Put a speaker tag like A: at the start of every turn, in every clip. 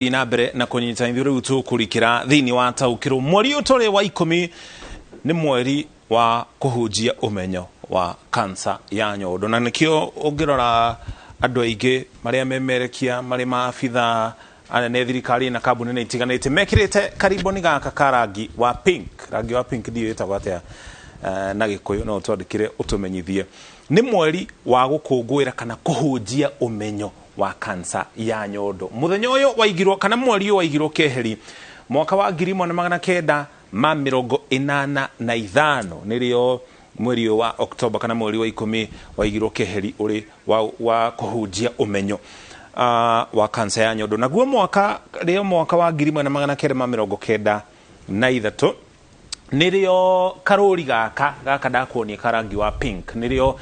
A: Na mbere na kũnyita ithuĩ rĩu tũkũrikĩra thĩinĩ wa taũkĩrwo. Mweri ũyũ tũrĩ wa 10 nĩ mweri wa kũhunjia ũmenyo wa kansa ya nyondo, na nĩkĩo ũngĩrora andũ aingĩ marĩa memerekia marĩ maabitha anene thirikari na kambuni nĩ itiganĩte mekĩrĩte kariboni gaka ka rangi wa pink. Rangi wa pink ndiũĩ wĩtagwo atĩa na Gĩkũyũ, no ũtwandĩkĩre ũtũmenyithie. Nĩ mweri wa gũkũngũĩra kana kũhunjia ũmenyo wa kansa ya nyondo. Mũthenya ũyũ waigirwo kana mweri ũyũ waigirwo keheri mwaka wa 1985, nĩrĩo mweri ũyũ wa Oktoba kana mweri wa 10 waigirwo keheri ũrĩ wa kũhunjia ũmenyo wa kansa ya nyondo. Naguo mwaka rĩo mwaka wa 1993 nĩrĩo karũri gaka ndakuonia ka rangi wa pink nĩrĩo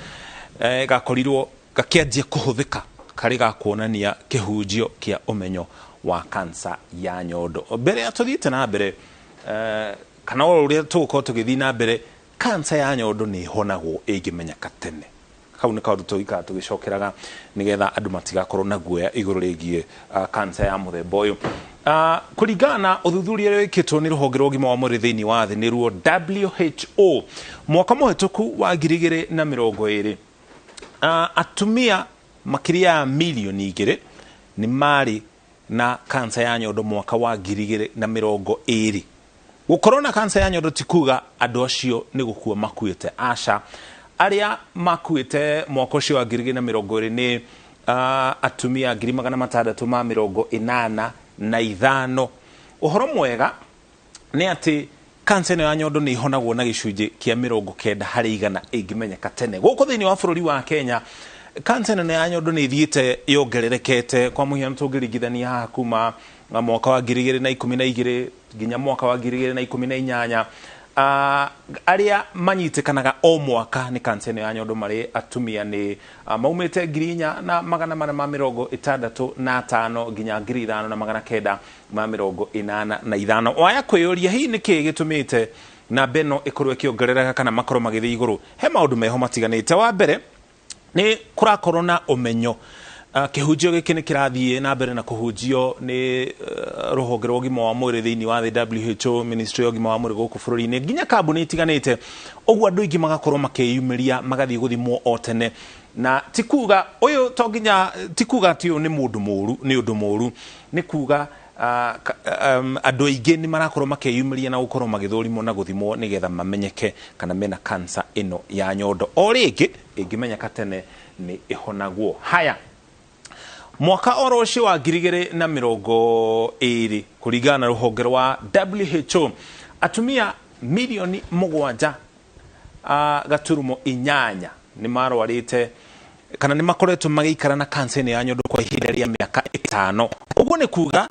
A: gakorirwo gakĩanjia kũhũthĩka karĩ ga kuonania kĩhunjio kĩa ũmenyo wa kansa ya nyondo. Mbere ya tũthiĩte na mbere kana o ũrĩa tũgũkorwo tũgĩthiĩ na mbere, kansa ya nyondo nĩ ĩhonagwo ĩngĩmenyeka tene. Kau nĩ kaũndũ tũgĩikara tũgĩcokeraga nĩgetha andũ matigakorwo na guoya igũrũ rĩgiĩ kansa ya mũthemba ũyũ. Kũringana na ũthuthuria ũrĩa wĩkĩtwo nĩ rũhonge rwa ũgima wa mwĩrĩ thĩinĩ wa thĩ nĩruo WHO, mwaka mũhĩtũku wa 2020, atumia makĩria ya milioni 2 nĩ marĩ na kansa ya nyondo mwaka wa 2020. Gũkorwo na kansa ya nyondo ti kuga andũ acio nĩ gũkua makuĩte, aca. Arĩa makuĩte mwaka ũcio wa 2020 nĩ atumia 685,000. Ũhoro mwega nĩ atĩ kansa ĩno ya nyondo nĩ ihonagwo na gĩcunjĩ kĩa 90 harĩ igana ĩngĩmenyeka tene. Gũkũ thĩinĩ wa bũrũri wa Kenya, kansa ĩno ya nyondo nĩ ĩthiĩte yongererekete. Kwa mũhiano tũngĩringithania haha kuma mwaka wa 2012 nginya mwaka wa 2018, arĩa manyitĩkanaga o mwaka nĩ kansa ĩno ya nyondo marĩ atumia nĩ maumĩte 4465 nginya 5985. Waya kwĩyũria hihi nĩkĩĩ gĩtũmĩte namba ĩno ĩkorwo ĩkĩongerereka kana makorwo magĩthiĩ igũrũ? He maũndũ meho matiganĩte. Wa mbere nĩ kũrakorwo na ũmenyo. Kĩhunjio gĩkĩ nĩ kĩrathiĩ na mbere na kũhunjio nĩ rũhonge rwa ũgima wa mwĩrĩ thĩinĩ wa thĩ WHO, Ministry ya ũgima wa mwĩrĩ gũkũ bũrũri-inĩ, nginya kambuni itiganĩte. Ũguo andũ aingĩ magakorwo makĩyumĩria magathiĩ gũthimwo o tene. Na ti kuga ũyũ to nginya, ti kuga atĩ ũyũ nĩ mũndũ mũũru, nĩ ũndũ mũũru, nĩ kuga andũ aingĩ nĩ marakorwo makĩyumĩria na gũkorwo magĩthũrimwo na gũthimwo nĩgetha mamenyeke kana mena kansa ĩno ya nyondo. O rĩngĩ ĩngĩmenyeka tene nĩ ĩhonagwo. Haya, mwaka oro ũcio wa 2020 kũringana na rũhonge rwa WHO, atumia milioni 7 gaturumo 8 nĩ marwarĩte kana nĩ makoretwo magĩikara na kansa ĩno ya nyondo kwa ihinda rĩa mĩaka 5. Ũguo nĩ kuga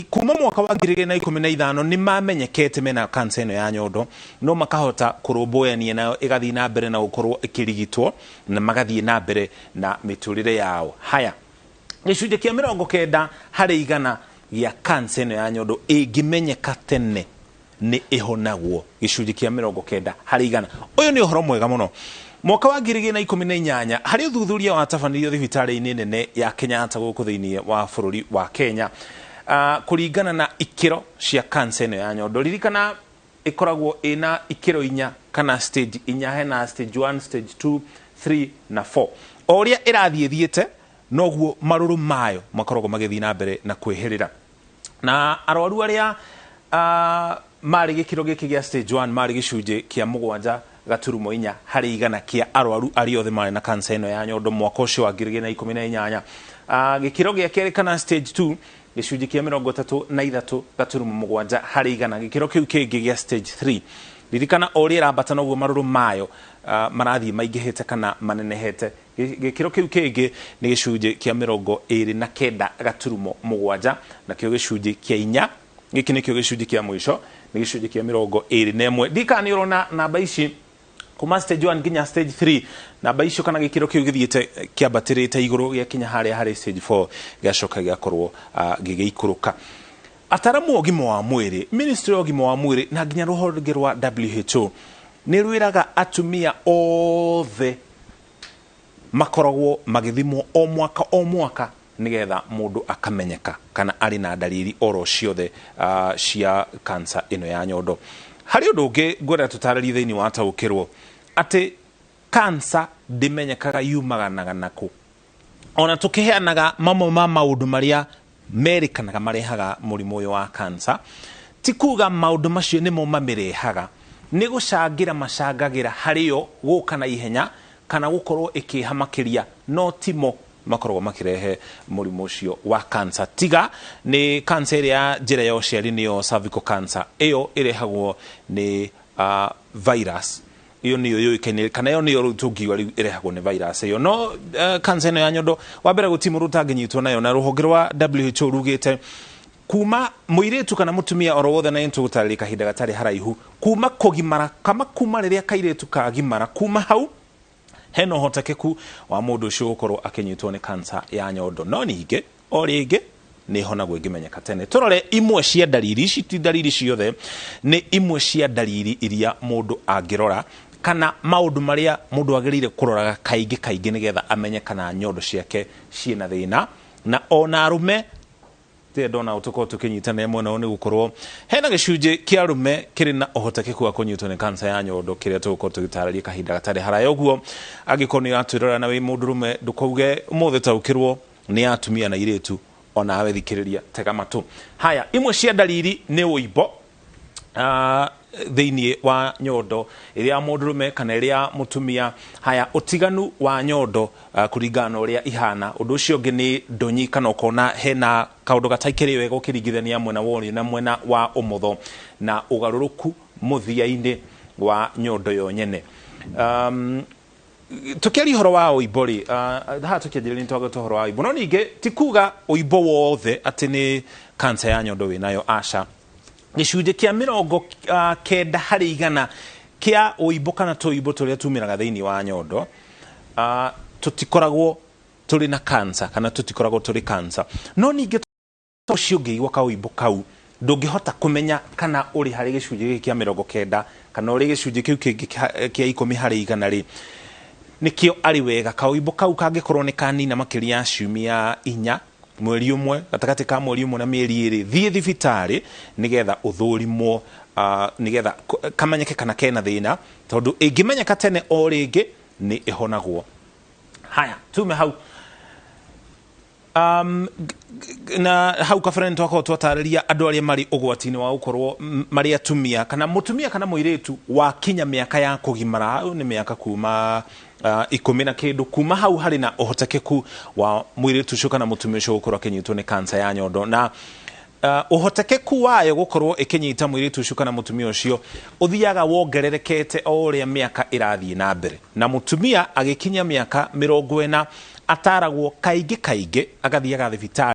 A: kuma mwaka wa 2015 nĩ mamenyekete mena kansa ĩno ya nyondo, no makahota kũrũmbũyania nayo ĩgathiĩ na mbere na gũkorwo ĩkĩrigitwo na magathiĩ na mbere na mĩtũrĩre yao. Haya, gĩcunjĩ kĩa 90 harĩ igana gĩa kansa ĩno ya nyondo ĩngĩmenyeka tene nĩ ĩhonagwo, gĩcunjĩ kĩa 90 harĩ igana. Ũyũ nĩ ũhoro mwega mũno. Mwaka wa 2018 harĩ ũthuthuria watabanirio thibitarĩ-inĩ nene ya Kenyatta gũkũ thĩinĩ wa bũrũri wa Kenya, kũringana na ikĩro cia kansa ĩno ya nyondo. Ririkana ĩkoragwo ĩna ikĩro 4 kana stage 4, hena stage 1, stage 2, 3 na 4. O ũrĩa ĩrathiĩ ĩthiĩte noguo marũrũ mayo makoragwo magĩthiĩ na mbere na kwĩhĩrĩra. Na arwaru arĩa marĩ gĩkĩro gĩkĩ gĩa stage 1 marĩ gĩcunjĩ kĩa 7.4 harĩ igana kĩa arwaru arĩa othe marĩ na kansa ĩno ya nyondo mwaka ũcio wa 2018. Gĩkĩro gĩa kerĩ kana stage 2 gĩcunjĩ kĩa 33.7 harĩ igana. Gĩkĩro kĩu kĩngĩ gĩa stage 3, ririkana o ũrĩa ĩrambata noguo marũrũ mayo marathiĩ maingĩhĩte kana manenehete. Gĩkĩro kĩu kĩngĩ nĩ gĩcunjĩ kĩa 29.7, nakĩo gĩcunjĩ kĩa 4, gĩkĩ nĩkĩo gĩcunjĩ kĩa mũico, nĩ gĩcunjĩ kĩa 21. Ndikana nĩ ũrona namba ici kuma stage 1 nginya stage 3, namba icio kana gĩkĩro kĩu gĩthiĩte kĩambatĩrĩte igũrũ gĩakinya harĩa harĩ stage 4 gĩacoka gĩakorwo gĩgĩikũrũka. Ataramu a ũgima wa mwĩrĩ, Ministry ya ũgima wa mwĩrĩ na nginya rũhonge rwa WHO nĩ rwĩraga atumia othe makoragwo magĩthimwo o mwaka o mwaka Nĩgetha mũndũ akamenyeka kana arĩ na ndariri oro ciothe cia kansa ĩno ya nyondo. Harĩ ũndũ ũngĩ ngwenda tũtarĩrie thĩinĩ wa Taũkĩrwo, atĩ kansa ndĩmenyekaga yumaganaga nakũ. Ona tũkĩheanaga mamwe ma maũndũ marĩa merĩkanaga marehaga mũrimũ ũyũ wa kansa, ti kuga maũndũ macio nĩmo mamĩrehaga, nĩ gũcangĩra macangagĩra harĩyo gũka na ihenya kana gũkorwo ĩkĩha makĩria, no timo makoragwo makĩrehe mũrimũ ũcio wa kansa. Tiga nĩ kansa ĩrĩa ya njĩra ya ũciari, nĩyo cervical cancer, ĩyo ĩrehagwo nĩ virus. Ĩyo nĩyo yũĩkaine, kana ĩyo nĩyo rĩu tũngiuga rĩu ĩrehagwo nĩ virus ĩyo. No kansa ĩno ya nyondo, wa mbere, gũtirĩ mũndũ ũtangĩnyitwo nayo, na rũhonge rwa WHO rugĩte kuma mũirĩtu kana mũtumia oro wothe, na nĩtũgũtarĩria kahinda gatarĩ haraihu, kuma kũgimara kama kuma rĩrĩa kairĩtu kagimara, kuma hau hena ũhotekeku wa mũndũ ũcio gũkorwo akĩnyitwo nĩ kansa ya nyondo. No ningĩ o rĩngĩ nĩ ĩhonagwo ĩngĩmenyeka tene. Tũrore imwe cia ndariri ici. Ti ndariri ciothe, nĩ imwe cia ndariri iria mũndũ angĩrora, kana maũndũ marĩa mũndũ agĩrĩire kũroraga kaingĩ kaingĩ nĩgetha amenye kana nyondo ciake ciĩna thĩna. Na ona arũme tĩ ndona tũkorwo tũkĩnyitanĩra mwena ũyũ, nĩ gũkorwo hena gĩcunjĩ kĩa arũme kĩrĩ na ũhotekeku wa kũnyitwo nĩ kansa ya nyondo, kĩrĩa tũgũkorwo tũgĩtarĩria kahinda gatarĩ haraya. Ũguo angĩkorwo nĩ ũratwĩrora na wĩ mũndũrũme, ndũkauge ũmũthĩ Taũkĩrwo nĩ atumia na irĩtu. Onawe thikĩrĩria, tega matũ. Haya, imwe cia ndariri nĩ ũimbo thĩinĩ wa nyondo, ĩrĩa ya mũndũrũme kana ĩrĩa ya mũtumia. Haya, ũtiganu wa nyondo kũringana na ũrĩa ihana. Ũndũ ũcio ũngĩ nĩ ndonyi, kana ũkona hena kaũndũ gataikĩrĩ wega ũkĩringithania mwena wa ũrĩo na mwena wa ũmotho, na ũgarũrũku mũthia-inĩ wa nyondo yo nyene. Tukiaria ũhoro wa ũimbo rĩ, haha tũkĩanjĩrĩria nĩ twagweta ũhoro wa ũimbo, no ningĩ ti kuga ũimbo wothe atĩ nĩ kansa ya nyondo wĩnayo, aca. Gĩcunjĩ kĩa 90% kĩa ũimbo kana tũimbo tũrĩa tumĩraga thĩinĩ wa nyondo tũtikoragwo tũrĩ na kansa kana tũtikoragwo tũrĩ kansa. No ningĩ ũcio ũngĩigua kaũimbo kau, ndũngĩhota kũmenya kana ũrĩ harĩ gĩcunjĩ gĩkĩ kĩa 90 kana ũrĩ gĩcunjĩ kĩu kĩngĩ kĩa 10% rĩ. Nĩkĩo arĩ wega kaũimbo kau kangĩkorwo nĩ kanina makĩria ya ciumia 4, mweri ũmwe, gatagatĩ ka mweri ũmwe na mĩeri 2, thiĩ thibitarĩ nĩgetha ũthũrimwo, nĩgetha kamenyeke kana kena thĩna, tondũ ĩngĩmenyeka tene o rĩngĩ nĩ ĩhonagwo. Haya, tume hau. Na hau kabere nĩ twakorwo twatarĩria andũ arĩa marĩ ũgwati-inĩ wa gũkorwo marĩ atumia kana mũtumia kana mũirĩtu wakinya mĩaka ya kũgimara. Hau nĩ mĩaka kuma 10 na kĩndũ. Kuma hau harĩ na ũhotekeku wa mũirĩtu ũcio kana mũtumia ũcio gũkorwo akĩnyitwo nĩ kansa ya nyondo, na ũhotekeku wayo gũkorwo ĩkĩnyita mũirĩtu ũcio kana mũtumia ũcio ũthiaga wongererekete o ũrĩa mĩaka ĩrathiĩ na mbere. Na mũtumia agĩkinya mĩaka 40 ataragwo kaingĩ kaingĩ agathiaga thibitarĩ.